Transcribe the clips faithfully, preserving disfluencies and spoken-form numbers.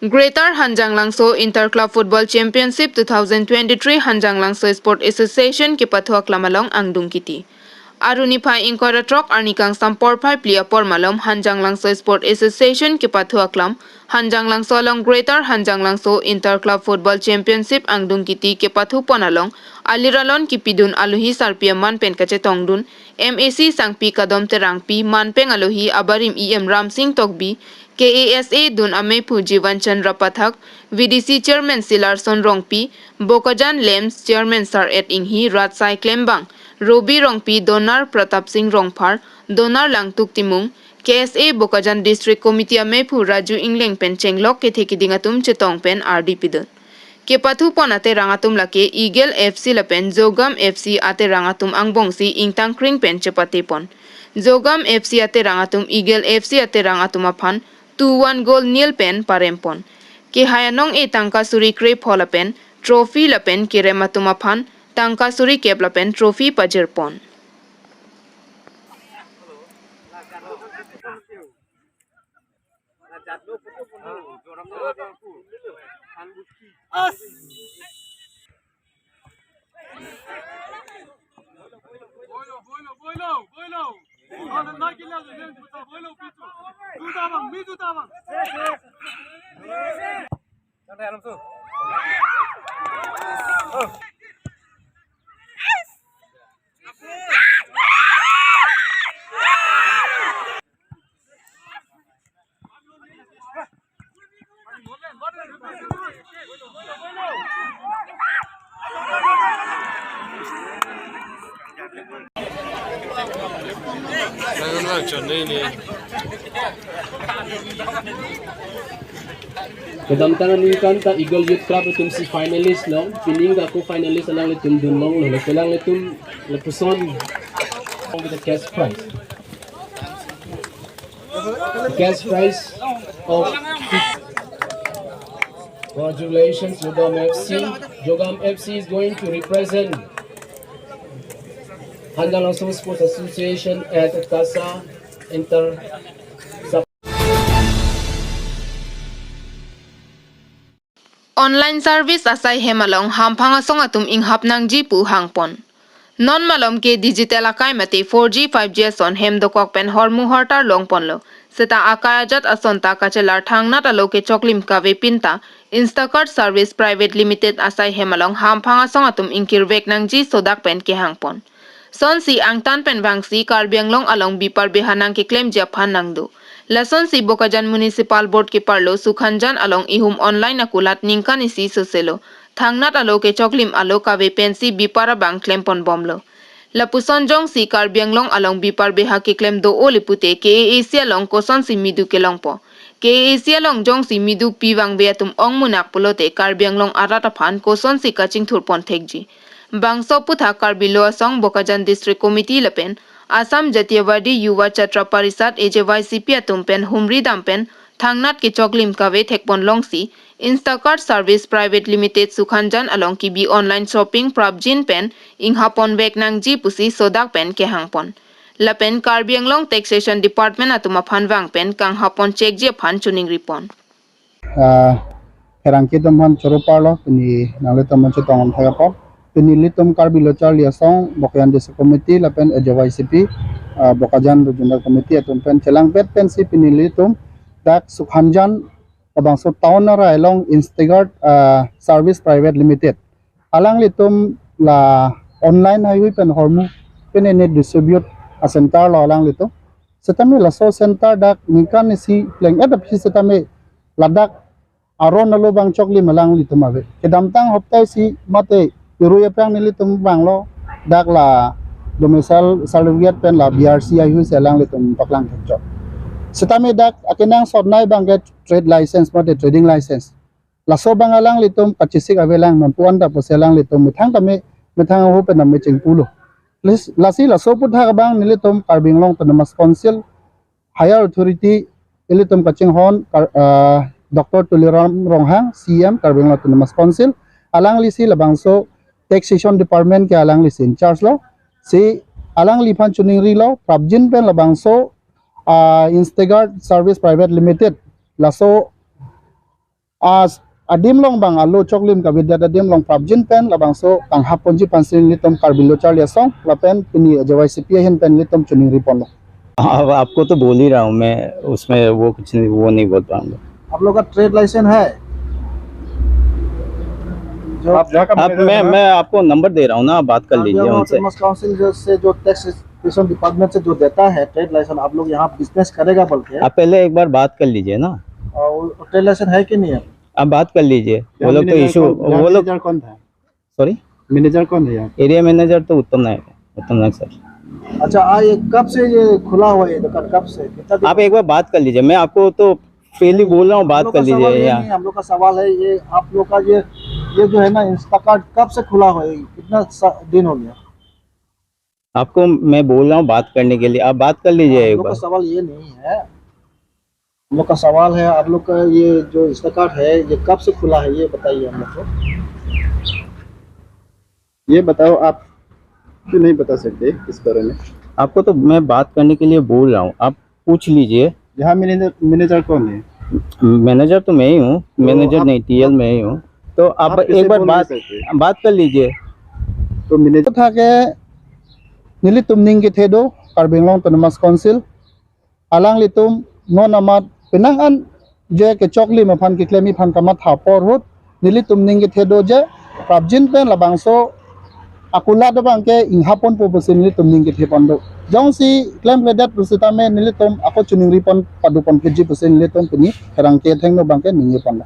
Greater Hanjanglangso Inter Club Football Championship two thousand twenty-three Hanjanglangso Sport Association kepathu aklam along angdung kiti. Aruni phai ingkoi ra throk arni kangsam porphai phli apor malom Hanjanglangso Sport Association kepathu aklam Hanjanglangso along Greater Hanjanglangso Inter Club Football Championship angdung kiti kepathu pon along aliralon kipidun alohi sarpi aman pen kachetongdun M A C Sangpi Kadom Terangpi, manpeng alohi abarim E M Ramsing Tokbi, K A S A dun amephu Jivan Chandra Pathak, V D C Chairman Silarson Rongpi, Bokajan Lems Chairman Sar Et Inghi, Rat Sai Klembang, Robi Rongpi, Donar Pratap Singh Rongphar, Donar Langtuk Timung, K S A Bokajan District Committee amephu Raju Ingleng pen chenglok kethe kiding atum chetong pen ardi pidun. Kepathu pon aterang atum lake Eagle F C lapen Jogam F C aterang atum angbongsi ingtangkring pen chepate pon. Jogam F C aterang atum Eagle F C aterang atum aphan two one goal nil pen parem pon. Kehai anong-e tangka suri krepho lapen trophy lapen kerem atum aphan tangka suri kep lapen trophy pajir pon. Kedamtang aningkan ta Eagle Youth Club atum si finalist long, pining ta ako finalist alanglitum dunlonglo, lake alanglitum lapuson with the cash prize. Cash prize of congratulations, Jogam F C. Jogam F C is going to represent Hanjanglangso Sports Association at Kasa Inter Sub. Online service asai hem along hamphang asong atum inghap nangji pu hangpon. Non malom ke digital akai mate four G, five G ason hem dokok pen hormu hortar longponlo. Seta akai ajat ason ta kachelar thangnat alo kechoklim kave pinta Instacart Service Private Limited asai hem along hamphang asong atum ingkirvek nangji sodak pen kehangpon. Sonsi angtan pen vangsi Karbi Anglong along bipar beha nangkeklemji aphan nangdo. Lasonsi Bokajan Municipal Board keparlo Sukhanjan along ihum online akulat ningkan isi soselo thangnat alo kechoklim alo kave pensi bipar abang klempon bomlo. Lapuson jongsi Karbi Anglong along bipar beha keklem do-o le pute K A A C along kosonsi midu kelongpo. K A A C along jongsi midu pi vangve atum ongmunak pulote Karbi Anglong arat aphan kosonsi kachingthurpon thekji. Bangso aputhak Karbi Lo Asong Bokajan District Committee lapen Assam Jatiyawadi Yuva Chhatra Parishad A J Y C P atum pen humri dam pen thangnat kechoklim kave thekpon longsi Instacart Service Private Limited Sukhanjan along kebi online shopping prapjin pen inghaponvek nangji pusi sodak pen kehangpon. Lapen Karbi Anglong Taxation Department atum aphan vang pen kanghapon chekji aphan choningripon. Ah, pherangke atum aphan choro parlo, pini nanglitum aphan chetong thek apot. Pini ilitum Karbi Lo Charli Asong, Bokajan District Committee, lapen A J Y C P, ah, Bokajan Regional Committee atum pen chelangpet pensi pini ilitum dak Sukhanjan labangso town arai along Instacart, ah, Service Private Limited. Alanglitum la online haihui pen hormu pen ene distribute a-center lo alanglitum. Setame laso center dak ningkan isi pleng-et aphi setame ladak aron alo abang choklim alanglitum ave. Kedamtang hoptai isi mate irui aphrang nelitum vanglo dak la domicile certificate pen la B R C haihui si alanglitum paklang thekchok. Setame dak akenangsot nei abang ke trade license mate trading license. Laso abang alanglitum kachesik avelang nonpu-an ta pusi alanglitum methang tame methang ahu pen tame chingpulo. Lis-, lasi laso aputhak abang nelitum Karbi Anglong Autonomous Council higher authority ilitum kachinghon Kar-, ah, Doctor Tuliram Ronghang, C E M Karbi Anglong Autonomous Council, alanglisi labangso Taxation Department ke alanglisi in charge lo. Si alangliphan choningrilo, prapjin pen labangso, ah, Instacart Service Private Limited laso As adim along bang alo choklim kavedet adim along prapjin pen labangso kanghap ponji aphansi nelitum Karbi Lo Charli Asong lapen pini J Y C P ahin pen nelitum choningri ponlo. अब आपको तो बोल ही रहा हूँ मैं, उसमें वो कुछ नहीं, वो नहीं बोल पाऊंगा। आप लोग का ट्रेड लाइसेंस है? जो आप जहाँ का अब मैनेजर मैं है ना, मैं आपको नंबर दे रहा हूँ ना, आप बात कर Karbi लीजिए Anglong उनसे। Autonomous Council जो से जो टैक्सेशन डिपार्टमेंट से जो देता है ट्रेड लाइसेंस, आप लोग यहाँ बिजनेस करेगा बोल के, आप पहले एक बार बात कर लीजिए ना। और ट्रेड लाइसेंस है कि नहीं है? आप बात कर लीजिए, वो यहाँ लोग तो मैनेजर इशू, कौन- यहाँ वो लोग मैनेजर कौन था? सॉरी, मैनेजर कौन है यहाँ? एरिया मैनेजर तो उत्तम नायक है, उत्तम नायक सर। अच्छा, आ, ये कब से ये खुला हुआ है ये दुकान? कब से, कितना दिन? आप एक बार बात कर लीजिए, मैं आपको तो फ्रीली बोल रहा हूँ, हम बात लोग कर का सवाल लीजिए। ये यहाँ नहीं, हम लोग का सवाल है ये, आप लोग का ये ये जो है ना, इंस्टाकार्ट कब से खुला हुआ है, कितना सा- दिन हो गया? आपको मैं बोल रहा हूँ बात करने के लिए, आप बात कर लीजिए हम एक लोग का बार। सवाल ये नहीं है, हम लोग का सवाल है आप लोग का ये जो इंस्टाकार्ट है, ये कब से खुला है, ये बताइए हम लोग को। ये बताओ, आप क्यों नहीं बता सकते इस बारे में? आपको तो मैं बात करने के लिए बोल रहा हूँ, आप पूछ लीजिए। यहाँ मैनेजर मैनेजर कौन है? मैनेजर तो मैं ही हूँ, मैनेजर आप- नहीं, टीएल मैं ही हूँ। तो आप आप कैसे एक बार बोल नहीं बात सकते? बात कर लीजिए। तो manager Thake nelitum ning kethe do Karbi Anglong Autonomous Council alanglitum non amat penang an je kechoklim aphan keklem aphan kamatha apor ahut nelitum ning kethe do je prapjin pen labangso akulat abang ke inghap ponpo pusi nelitum ning kethe pon do. Jongsi klemkledet pusitame nelitum ako choningri pon padu pon phitji pusi nelitum pini kerang ketheng no abang ke ningje pon do.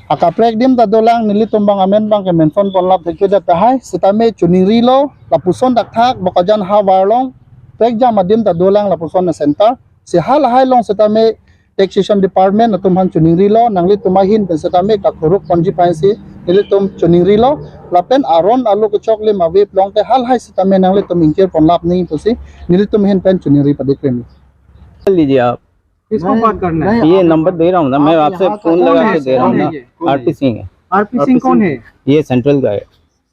Akaprek adim ta dolang, nelitum abang amen abang ke mention ponlap thekthedet tahai, sitame choningrilo, lapuson dakthak Bokajan havar along prekjam adim ta dolang lapuson a-center. Si halahai along sitame taxation department atum aphan choningrilo, nanglitum ahin pen sitame kakhuruk ponji aphansi nelitum choningrilo, lapen aron alo kechoklim ave pulote halahai sitame nanglitum ingkir ponlap nangji pusi nelitum ahin pen choningri padikrim. कर लीजिए आप। किसको नहीं, बात करना है? नहीं, ये आप- नंबर दे रहा हूँ ना मैं, आप आपसे यहाँ का फोन कौन लगा है? के दे रहा हूँ कौन ना। है ये? कौन है? आरपी सिंह है। आरपी सिंह कौन है? ये सेंट्रल का है।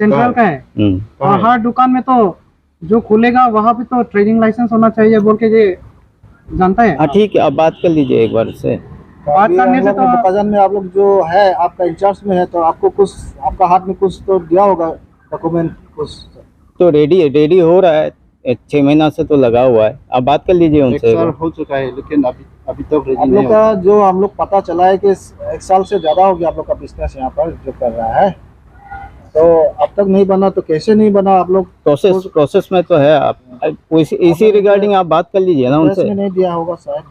सेंट्रल का है। हम्म। और हर दुकान में तो जो खुलेगा वहाँ पे तो ट्रेडिंग लाइसेंस होना चाहिए बोल के ये जानता है। हाँ, ठीक है, आप बात कर लीजिए एक बार उससे। बात अभी करने हम से लोग तो दुकान में आप लोग जो है, आपका इंचार्ज में है, तो आपको कुछ, आपका हाथ में कुछ तो दिया होगा डॉक्यूमेंट कुछ। तो रेडी है, रेडी हो रहा है, एक छः महीना से तो लगा हुआ है। आप बात कर लीजिए एक उनसे एक साल बार। हो चुका है, लेकिन अभी अभी तक रेडी आप नहीं लोग हो। का जो हम लोग पता चला है कि एक साल से ज्यादा हो गया आप लोग का बिजनेस यहाँ पर जो कर रहा है, तो अब तक नहीं बना, तो कैसे नहीं बना आप लोग? प्रोसेस प्रोसेस में तो है। आप इसी इसी रिगार्डिंग आप बात कर लीजिए ना प्रेस में उनसे। नहीं दिया होगा शायद।